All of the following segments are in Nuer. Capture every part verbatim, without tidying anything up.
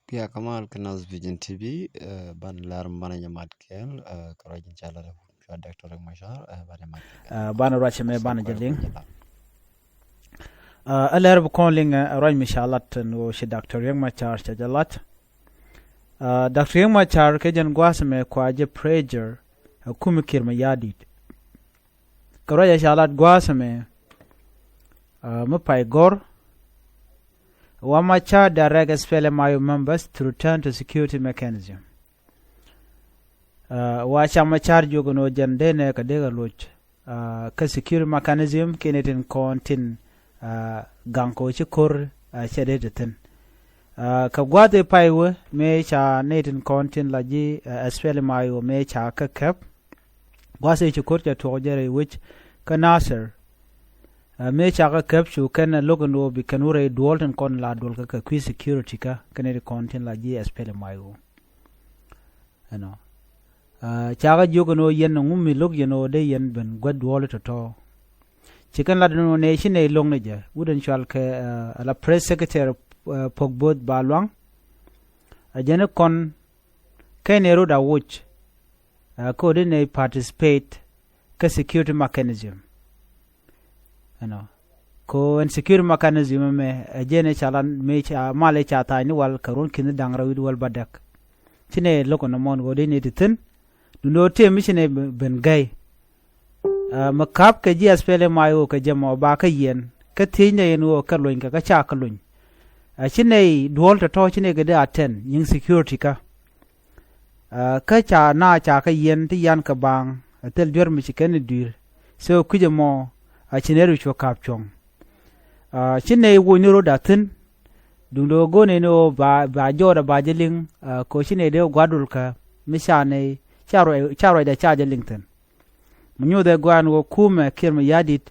Kiɛ kamal kɛ Nas Vision T V, eh, banɛ lɛr banɛ jɛ mat kɛɛl, eh, kɛ ruac in ca lat ɛ cua Doctor Riek Machar, eh, banɛ mat kɛɛl. Eh, banɛ ruac mɛ banɛ jɛ liŋ. Eh, ɛ lɛr bi kɔn liŋ, eh, ruac mi ca lat ni wä ci Doctor Riek Machar ca jɛ lat. Eh, Doctor Riek Machar kɛ jɛn gua̱a̱th mɛ kua jɛ pressure, eh, kumi Kiir Mayardit. Kɛ ruac a ca lat gua̱a̱th ɛmɛ, ah, mi pay gɔ̱r, wa Machar direct S P L M I O members to return to security mechanism. Ah, wa ca Machar jiök ɛn ɣöö jɛn dee nɛ kɛ dee kɛ loc, ah, kä security mechanism kiɛ ni tin kɔn tin, ah, gaŋ kɛ ɣöö ci ko̱r, ah, cɛ dee ti thi̱n. Ah, kɛ gua̱a̱th i̱ pay wee mëë ca ni tin kɔn tin la ji̱, ah, S P L M I O mëë ca kä käp. Gua̱a̱th ëë ci ko̱r ca tuɔɔk jɛ rɛy wec kä Nasir. Ah, mëë ca kä käp cu kɛn ɛ lo̱k ɛn ɣöö bi kɛn wä rɛy duɔl tin kɔn la duɔl kä kɛ kui̱ security kä kɛn i̱ kɔn tin la ji̱ S P L M I O. Ɛnɔ. Ah, ca kä jiök ɛn ɣöö yɛn ɛŋu mi lo̱k yɛn ɣöö dee yɛn ben gua̱th duɔl tɔ̱tɔ̱. Ci kɛn lat ɛn ɣöö nɛy ci nɛy lo̱ŋ ni jɛ wut ɛn cual kɛ, ah, ala press secretary, ah, Pok Both Ba Luaŋ. A jɛn i̱ kɔn kɛn ɛ rot a woc. Ah, kä ɣöö dee nɛy participate kä security mechanism. Ɛnɔ. Kä ɣöö ɛn security mechanism ɛmɛ, ɛ jɛn ɛ ca lan mëë ca mal ɛ ca tha̱a̱ny ni wal kɛ ruɔ̱n ki̱ni da̱ŋ rɛw wi̱cdɛ wäl bädäk. Ci nɛy lo̱k ɛn ɛmɔn ɣöö dee nɛy ti thi̱n. Duundɛ ɣöö tëë mi ci nɛy ben gäy. Ah, mi ka̱p kɛ ji̱ S P L M I O kɛ jɛ mɔ ba kä yiɛn. Kä thiec nɛy ɛn ɣöö kɛ lony kɛ kä ca kä lony. Ah, ci nɛy duɔl tɔ̱tɔ̱ ci nɛy kɛ dee attend nyiŋ security kä. Ah, kä ca na ca kä yiɛn ti yan kɛ baaŋ, a thil duer mi ci kɛn i̱ dui̱r. So kui̱c ɛmɔ, a ci nɛy ru cuɔ ka̱p cuɔ̱ŋ. Ah, ci nɛy woc ni rot a thi̱n. Duundɛ ɣöö go̱o̱nɛ ni ɣöö ba, ba jɔɔdɛ ba jɛ liŋ, ah, kɛ ɣöö ci nɛy dee gua̱dul kä mi ca nɛy, ca ruac, ca ruacdɛ ca jɛ liŋ thi̱n. Mi nyuuth ɛ gua̱a̱n ɣöö kumɛ Kiir Mayardit,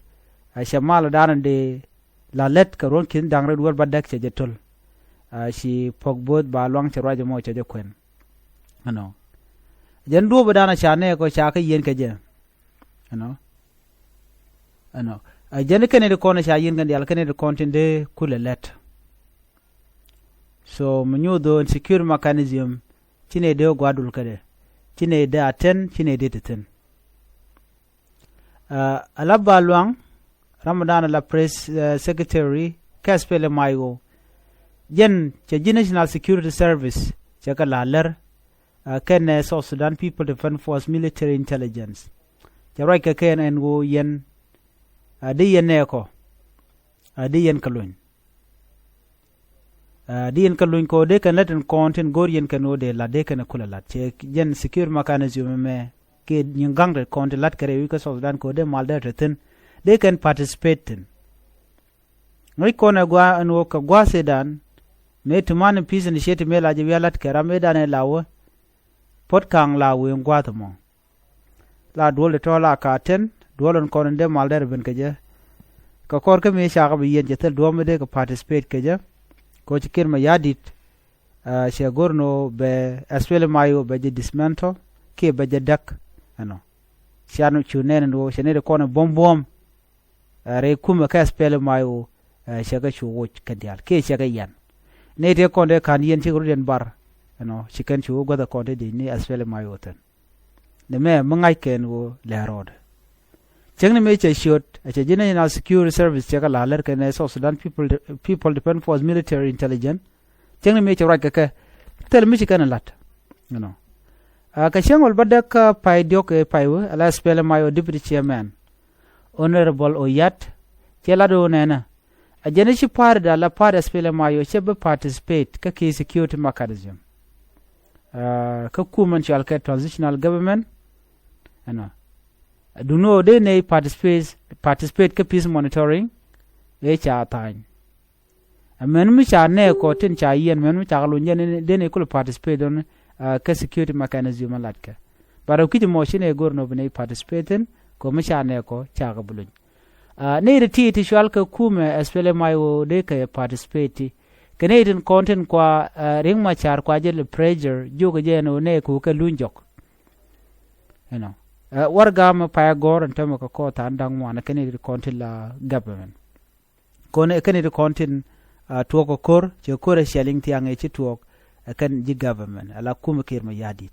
a cɛ mal danɔ dee la lät kɛ ruɔ̱n ki̱n da̱ŋ rɛw wäl bädäk cɛ jɛ töl. A ci Pok Both Ba Luaŋ cɛ ruac ɛmɔ cɛ jɛ kuɛn. Ɛnɔ. Jɛn duɔ̱ɔ̱p ɛ danɔ ca nɛɛkɔ ca kä yiɛn kɛ jɛ. Ɛnɔ. Ɛnɔ. A jɛn kɛn i̱ ti kɔn ca yiɛn kɛn diaal kɛn i̱ ti kɔn tin dee kulɛ lät. So mi nyuuth ɣöö ɛn security mechanism ci nɛy dee gua̱dul kädɛ. Ci nɛy dee attend, ci nɛy dee ti thi̱n. Ah, ala Ba Luaŋ, Ramadan ala press, eh, secretary kä S P L M I O. Jɛn cɛ ji̱ National Security Service cɛ kɛ la lär, ah, kɛnɛ South Sudan People Defense Force Military Intelligence. Cɛ ruac kɛ kɛn ɛn ɣöö yɛn, ah, dee yɛn nɛɛkɔ, ah, dee yɛn kɛ lony. Ah, dee yɛn kɛ lony kɛ ɣöö dee kɛn lät tin kɔn tin go̱o̱r yɛn kɛn ɣöö dee la̱t dee kɛn ɛ kulɛ la̱t. Cɛ jɛn security mechanism ɛmɛ kiɛ nyin ga̱ŋ tin kɔn tin la̱t kɛ rɛy wi̱c kä South Sudan kɛ ɣöö dee mal dee te thi̱n. Dee kɛn participate thi̱n. Ŋäc kɔn ɛ gua̱a̱ ɛn ɣöö kɛ gua̱a̱th ëëdan mëë ti man in peace initiative mëë la jɛ wi̱i̱ a la̱t kɛ ram ëëdan ɛ la wä. Puɔ̱t ka̱ŋ la wëë in gua̱a̱th ɛmɔ. La duɔl ti tɔ̱ la ka tɛn, duɔl in kɔn in dee mal dɛr ben kɛ jɛ. Kɛ kɔr kä mi ca kɛ bi yiɛn cɛ thil duɔ̱ɔ̱p mi dee kɛ participate kɛ jɛ. Kɛ ɣöö ci Kiir Mayardit, ah, cɛ go̱r ni ɣöö bɛ S P L M I O bɛ jɛ dismantle, kiɛ bɛ jɛ däk. Ɛnɔ. Cian cu nɛn ni ɣöö cɛ ni di kɔn in buɔ̱m buɔ̱m. Ah, rɛy kumɛ kä S P L M I O, ah, cɛ kɛ cu woc kɛn diaal, kiɛ cɛ kɛ yian. Ni ti kɔn dee ka̱n yiɛn cikɛ rut yɛn bar. Ɛnɔ, ci kɛn cu wä guäth ɛ kɔn ti di ni S P L M I O thi̱n. Ni mɛ mi ŋa̱c kɛn ɣöö lɛ rɔɔdɛ. Cäŋ ni mëë cɛ ciöt, a cɛ ji̱ National Security Service cɛ kɛ la̱r lär kɛn ɛ South Sudan People, People Defense Force Military Intelligence. Cäŋ ni mëë cɛ ruac kɛ kɛ, thil mi ci kɛn ɛ la̱t. You know. Ah, kɛ cäŋ wäl bädäk kä pay diɔ̱k ɛ pay wee, ala S P L M I O Deputy Chairman, Honorable Oyat, cɛ lat ɣöö nɛnɛ. A jɛn i̱ ci party da la party S P L M I O cɛ bi participate kä ki security mechanism. Ah, kä kumɛn cual kɛ transitional government. Ɛnɔ. Duŋni ɣöö dee nɛy participate, participate kä peace monitoring. Ëë ca tha̱a̱ny. Ɛ mɛn mi ca nɛɛkɔ tin ca yiɛn mɛn mi ca kɛ luny jɛn dee nɛy kulɛ participate dɔn, ah, kä security mechanism a latkɛ. But ɛ kui̱c mɔ ci nɛy go̱r nɔ bi nɛy participate thi̱n kɔ mi ca nɛɛkɔ ca kɛ bi luny. Ah, nɛy ti ti cual kɛ kumɛ S P L M I O dee kɛ participate ti. Kɛ nɛy tin kɔn tin kua, ah, Riek Machar kua jɛ lɛ pressure jiök jɛ ɛn ɣöö nɛy kɛ wä kɛ luny jɔk. You know. Ah, warɛga mɛ pay a gɔ̱r ɛn täämɛ kɛ kɔɔth tha̱a̱ŋ da̱ŋ ŋuan kɛ nɛy ti kɔn tin la government. Kɔn kɛ nɛy ti kɔn tin, ah, tuɔɔk kɛ ko̱r, cɛ ko̱r ɛ ciɛl in thiaŋ ɛ ci tuɔɔk. ɛ kɛn ji̱ government, ala kumɛ Kiir Mayardit.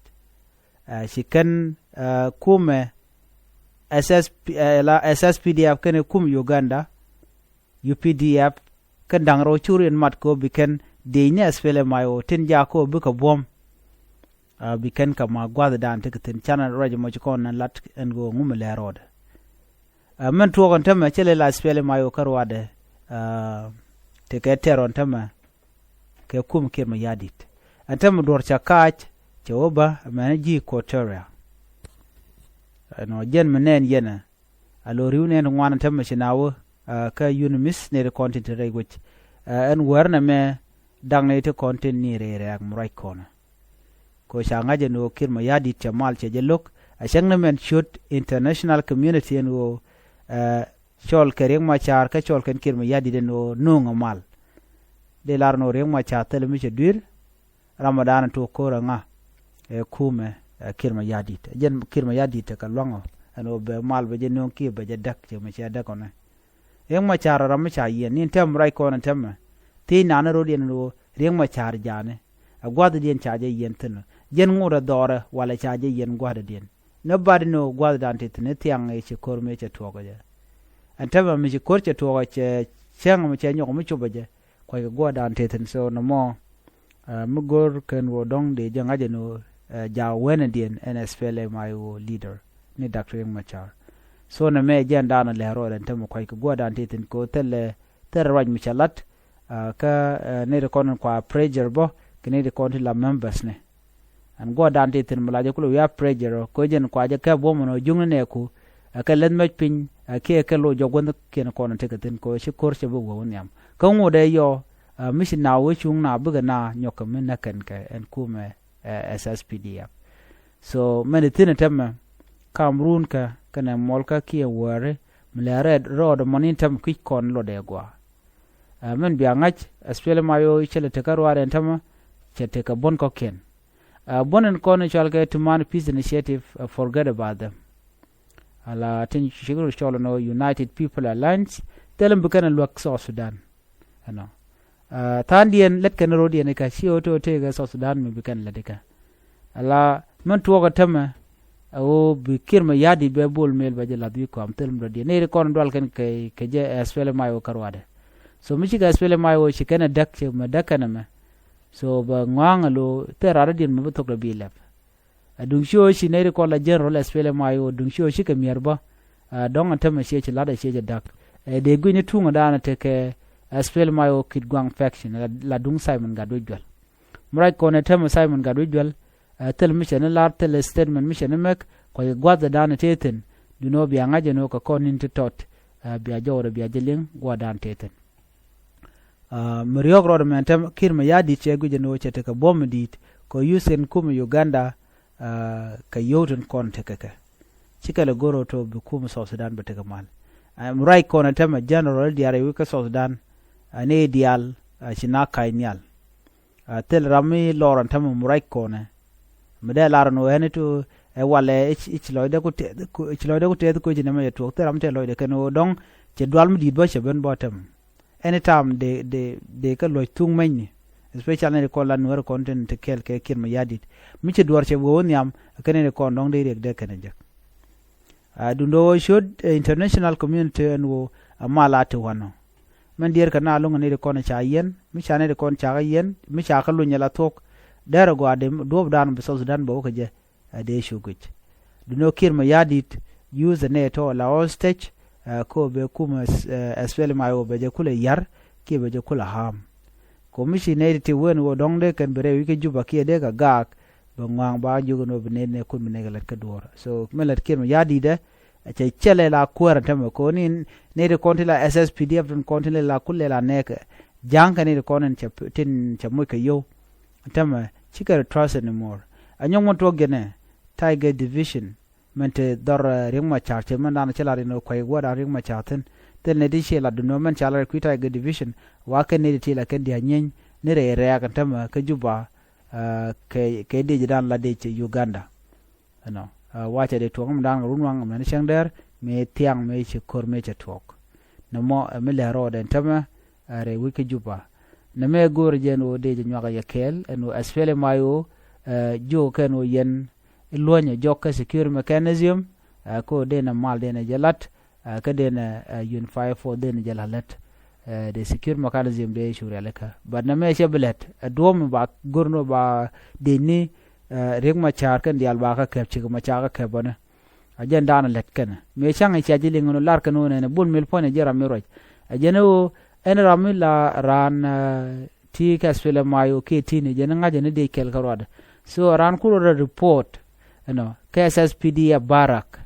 Ɛ, ci kɛn, ɛ, kumɛ S S P, ɛ, la S S P D F kɛnɛ kumɛ Uganda, U P D F, kɛn da̱ŋ rɛw cur in mat kɛ ɣöö bi kɛn diecni S P L M I O tin jaak kɛ ɣöö bikɛ buɔ̱m. Ɛ, bi kɛn kɛ ma gua̱thdan tekɛ thi̱n canɛ ruac mɔ ci kɔn nɛ lat ɛn ɣöö ŋumɛ lɛr rɔɔdɛ. Ɛ, mɛn tuɔɔk ɛn tämɛ cɛ lɛ la S P L M I O kä ruaadɛ, ɛ, tekɛ tɛr ɣɔn tämɛ kɛ kum Kiir Mayardit. Ɛn tämɛ duɔ̱r ca kac cɛ wä bä mɛn ji̱ Equatoria. Ɛnɔ jɛn mi nɛɛn yɛnɛ a lo̱r ri̱w nɛɛn ti ŋuan ɛn tämɛ ci na wä, ɛ, kä UNMISS nɛy ti kɔn tin te rɛy wec. Ɛ, ɛn wäär nɛmɛ da̱ŋ nɛy ti kɔn tin ni rɛy rɛ̈ɛ̈k mi ruac kɔnɛ. Kɛ ɣöö ca ŋa̱c ɛn ɣöö Kiir Mayardit cɛ mal cɛ jɛ lo̱k a cäŋ ni mɛn ciöt international community ɛn ɣöö, ɛ, cɔl kɛ Riek Machar kä cɔl kɛn Kiir Mayardit ɛn ɣöö no̱o̱ŋ ɛ mal. Dee lar ɛn ɣöö Riek Machar thilɛ mi cɛ dui̱r ram ɛ da̱a̱n ɛ tuɔɔk ko̱r ɛ ŋa ɛ kumɛ, ɛ, Kiir Mayardit. Ɛ jɛn Kiir Mayardit tekɛ lua̱ŋ ɔ ɛn ɣöö bɛ mal bɛ jɛ no̱o̱ŋ kiɛ bɛ jɛ däk cɛ mi cɛ däk ɔnɛ. Riek Machar ram mi ca yiɛn ni tɛm ruac kɔn tɛmɛ. Thiec nani rot yɛn ro Riek Machar jani. A gua̱thdiɛn ca jɛ yiɛn thi̱n. Jɛn ŋot a dhɔrɛ walɛ ca jɛ yiɛn gua̱thdiɛn. Ni bat ni gua̱thdan ti thi̱n ni thiaŋ i̱ ci ko̱r mi cɛ tuɔɔk jɛ. Ɛn tɛmɛ mi ci ko̱r cɛ tuɔɔk cɛ cäŋ mi cɛ nyɔk mi copɛ jɛ. Kuac kɛ gua̱thdan ti thi̱n so ni mɔ. Ɛ, mi go̱r kɛn wä dɔ̱ŋ dee jɛ ŋa̱c ɛn wä, ɛ, ja wɛnɛ diɛn ɛn S P L M I O leader ni Doctor Riek Machar. So nɛ mɛ jɛn daanɔ lɛ rɔɔdɛ ɛn tämɛ kuac kɛ gua̱dan ti thi̱n kɛ wä thilɛ thilɛ ruac mi cɛ lat, ɛ, kä, ɛ, ni ti kɔn in kua pressure bä kɛ ni ti kɔn ti la members ni. Ɛn gua̱dan ti thi̱n mi la jɛ kulɛ wi̱i̱ a pressure kɛ wä jɛn kua jɛ kɛ buɔ̱mɛ nɔ juŋni nɛ ku, ɛ, kɛ leth mɛc piny, ɛ, kiɛ kɛ loc jɔk wä ni kiɛn kɔn in tekɛ thi̱n kɛ wä ci ko̱r cɛ bä wä wä nhiam. Kä ŋot ɛ yɔ, ɛ, mi ci na wee cuŋ na bikɛ na nyɔk kɛ mi näk kɛn kɛ ɛn kumɛ, ɛ, S S P D F. So mɛn i̱ thi̱n ɛ tämɛ kam ruun kä kɛnɛ muɔl kä kiɛ wäri mi lɛ rɛɛd rɔɔd mɔni tämɛ kui̱c kɔn luɔt ɛ gɔaa. Ɛ, mɛn bia ŋa̱c S P L M I O cɛ lɛ tekä ruaadɛ ɛn tämɛ cɛ tekɛ buɔ̱n kɔ̱kiɛn. Ɛ, buɔ̱n ɛn kɔn i̱ cɔal kɛ Tumaini Peace Initiative, ɛ, forget about them. Ala tin cikɛ rɔ cɔl nɔ United People Alliance thilɛ mi bi kɛn ɛ luäk South Sudan. Ɛnɔ. Ɛ, tha̱a̱ŋdiɛn lät kɛn ro̱diɛn ikä ci ɣöö te ɣöö tëëkɛ South Sudan mi bi kɛn lät ikä. Ala min tuɔɔk ɛ tämɛ ɛ ɣöö bi Kiir Mayardit bɛ Bol Mel bɛ jɛ la̱th wi̱i̱ kɔam thil mi dɔ̱diɛn nɛy ti kɔn dual kɛn kɛ, kɛ jɛ S P L M I O kä ruaadɛ. So mi cikɛ S P L M I O ci kɛn ɛ däk ci mɛ däk kɛn ɛmɛ. So bɛ ŋɔa̱a̱ŋ ɛ lo̱ thil raar rɔ̱diɛn mɛ bi thok dɛ bi lɛp. Ɛ duŋ ci ɣöö ci nɛy ti kɔn la general S P L M I O duŋ ci ɣöö cikɛ mi̱er bä. Ɛ dɔ̱ŋ ɛ tämɛ ciɛ ci la̱t ɛ ciɛ ci da̱k. Ɛ dee gui̱ny ni tuŋ ɛ daanɛ tekɛ S P L M I O kit guaŋ faction la, la duŋ Simon Gatwec Juɛl. Mi ruac kɔn ɛ tämɛ Simon Gatwec Juɛl, ɛ thil mi cɛ ni lar thil statement mi cɛ ni mɛk kuac gua̱th ɛ daanɛ tëë thi̱n. Duŋ ɣöö bia ŋa̱c ɛn ɣöö kɛ kɔn ni̱n ti tɔt, ɛ bia jɔwdɛ bia jɛ liŋ gua̱dan tëë thi̱n. Ɛ mi riɔ̱k rɔɔdɛ mɛn tɛm Kiir Mayardit cɛ guic ɛn ɣöö cɛ tekɛ buɔ̱m mi di̱i̱t kɛ use in kumɛ Uganda, ɛ kɛ yio̱w tin kɔn tekɛ kɛ. Cikɛ lɛ go̱r rɔɔd to̱ bi kumɛ South Sudan bɛ tekɛ mal. Ɛ mi ruac kɔn ɛ tɛmɛ general diaal rɛy wi̱c kä South Sudan, ɛ ni diaal, ɛ ci na ka̱c nhial. Ɛ thil ram mi lɔr ɛn tɛmɛ mi ruac kɔn ɛ. Mi dee lar ɛn ɣöö ɛn itu ɛ walɛ i̱ ci lɔcdɛ ku tɛth, i̱ ci lɔcdɛ ku tɛth koci nɛmɛ cɛ tuɔɔk thil ram tɛ lɔcdɛ kɛn ɣöö dɔ̱ŋ cɛ dual mi di̱i̱t bä cɛ ben bä tɛm. Anytime dee, dee, dee kä luɔ̱c thuŋ mɛnyni, especially ni ti kɔn la Nuäär kɔn tin ti kɛɛl kɛ Kiir Mayardit. Mi ci duɔ̱ɔ̱r cɛ wee wä nhiam, kɛn ni ti kɔn dɔ̱ŋ dee riɛk dee kɛn ɛ jek. A duundɛ wä ciöt, ɛ, international community ɛn wä a mal a ti wanɔ. Mɛn diɛɛr kɛ na lo̱ŋ ni ti kɔn ca yɛn, mi ca ni ti kɔn ca kä yɛn, mi ca kä luny ala thuɔ̱k. Dɛr ɛ gɔaa dee duɔ̱ɔ̱pdan bi South Sudan bɛ wä kɛ jɛ. Ɛ dee cu guic. Duno Kiir Mayardit use nɛ tɔ la hostage, ɛ, ko bɛ kumɛ, ɛ, S P L M I O bɛ jɛ kulɛ yar kiɛ bɛ jɛ kulɛ harm. Ko mi ci nɛ ti wen wä dɔŋ dee kɛn bi rɛy wi̱c kä Juba kiɛ dee kɛ gaak bɛ ŋuaŋ ba jiök ni wä bi nɛ nɛ kun bi nɛ kɛ lät kä duɔ̱ɔ̱r. So mi lät Kiir Mayardit ɛ cɛ cɛ lɛ la kuäär ɛn tämɛ ko ni nɛ ti kɔn ti la S S P D F tin kɔn ti lɛ la kulɛ la nɛɛkɛ ja̱a̱ŋ kɛ ni ti kɔn tin cɛ moc kɛ yio̱w. Tämɛ cikɛ rɛ trust anymore. A nyɔk mɛn tuɔk jɛnɛ Tiger Division mɛn te dhɔr, ɛ, Riek Machar cɛ mɛn dan cɛ lar in kuay guɔ dan Riek Machar thin. Thil ni ti ciɛ lat duno mɛn ca lar kui̱ Tiger Division wa kɛn ni ti ti la kɛn dia̱ nyieeny ni rɛy rɛɛk tämɛ kä Juba, ɛ, kɛ, kɛ dec dan la dec Uganda. Ɛnɔ, ɛ, wacɛ dee tuɔk mi dan run waŋ mɛn cäŋ dɛr mi thiaŋ mi ci ko̱r mi cɛ tuɔk. Ni mɔ, ɛ, mi lɛ rɔɔdɛ tämɛ, ɛ, rɛy wi̱c kä Juba. Nɛ mɛ go̱o̱r jɛn ɣöö dee jɛ nyuak yɛ kɛɛl ɛn ɣöö SPLM-IO, ɛ, jiök kɛn ɣöö yɛn luɔ̱nyɛ jɔk kä secure mechanism, ɛ, kä ɣöö dee nɛ mal dee nɛ jɛ la̱t, ɛ, kä dee nɛ, ɛ, unified force dee nɛ jɛ la̱t lät. Ɛ, dee secure mechanism dee cu rialikä. But nɛ mɛ cɛ bi lät, ɛ, duɔ̱ɔ̱p mi ba go̱r ni ba dee ni, ɛ, Riek Machar kɛn diaal ba kä kɛp, Riek Machar kä kɛp bä ni. A jɛn daanɔ lät kɛn. Mëë cäŋ i̱ cia ji̱ liŋ ɣän lar kɛn ɣän ɛn bul mil puɔ̱ny a ji̱ ram mi ruac. A jɛn ɣöö ɛn ram mi la raan, ɛ, ti kɛ SPLM-IO kiɛ ti ni jɛn ŋa̱c ɛn dee kɛl kä ruadɛ. So raan ku rɔ report, you know, kɛ SSPDF Barak,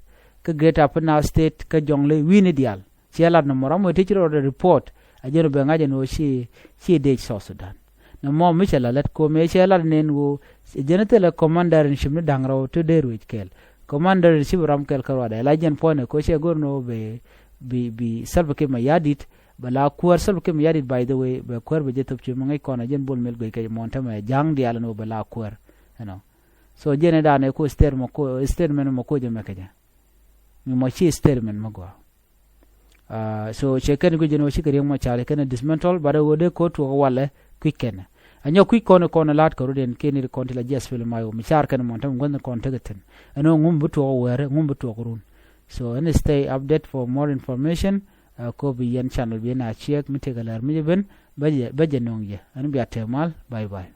kä Greater Upper Nile State, kä Jonglei wi̱i̱ni diaal. Ciɛ lat nɔmɔ ram wee ti ci rɔ report. A jɛn ɣöö bɛ ŋa̱c ɛn ɣöö ci, ci dee South Sudan. Nɛ mɔ mi cɛ la lät ko̱mɛ cɛ lat nɛn ɣöö jɛn thilɛ commander in chief ni da̱ŋ rɛw ti dee ruec kɛɛl. Commander in chief ram kɛl kä ruadɛ la jɛn puɔ̱nɛ ko̱ cɛ go̱r ni ɣöö bɛ bi, bi Salva Kiir Mayardit bɛ la kuäär. Salva Kiir Mayardit, by the way, bɛ kuäär bɛ jɛ thop ci mi ŋäc kɔn a jɛn bol mil guic kɛ mɔn tämɛ ja̱ŋ diaal ni ɣöö bɛ la kuäär. You know. So jɛn ɛ da̱a̱n ɛ ko̱ statement mɔ ko̱, statement mɔ ko̱ jɛ mɛ kɛ jɛ. Mi mɔ ci statement mɔ gɔaa. Ah, so cɛ kɛn guic jɛn ɣöö cikɛ Riek Machar kɛn dismantle, but ɣöö dee ko̱ tuɔɔk walɛ kui̱c kɛn. A nyɔk kui̱c kɔn kɔn la̱t kɛ rut ɛn kiɛ ni kɔn ti la jiɛth film ayo mi car kɛn mɔn täm guänh kɔn tekɛ thi̱n. Ɛn ɣöö ŋum bi tuɔɔk wäärɛ, ŋum bi tuɔɔk run. So ɛn stay update for more information. Ah, ko̱ bi yɛn channel bi ɛn a ciɛk mi tekɛ lɛr mi jɛ ben bä jɛ, bä jɛ nöŋ jɛ. Ɛn bia tɛm mal. Bye bye.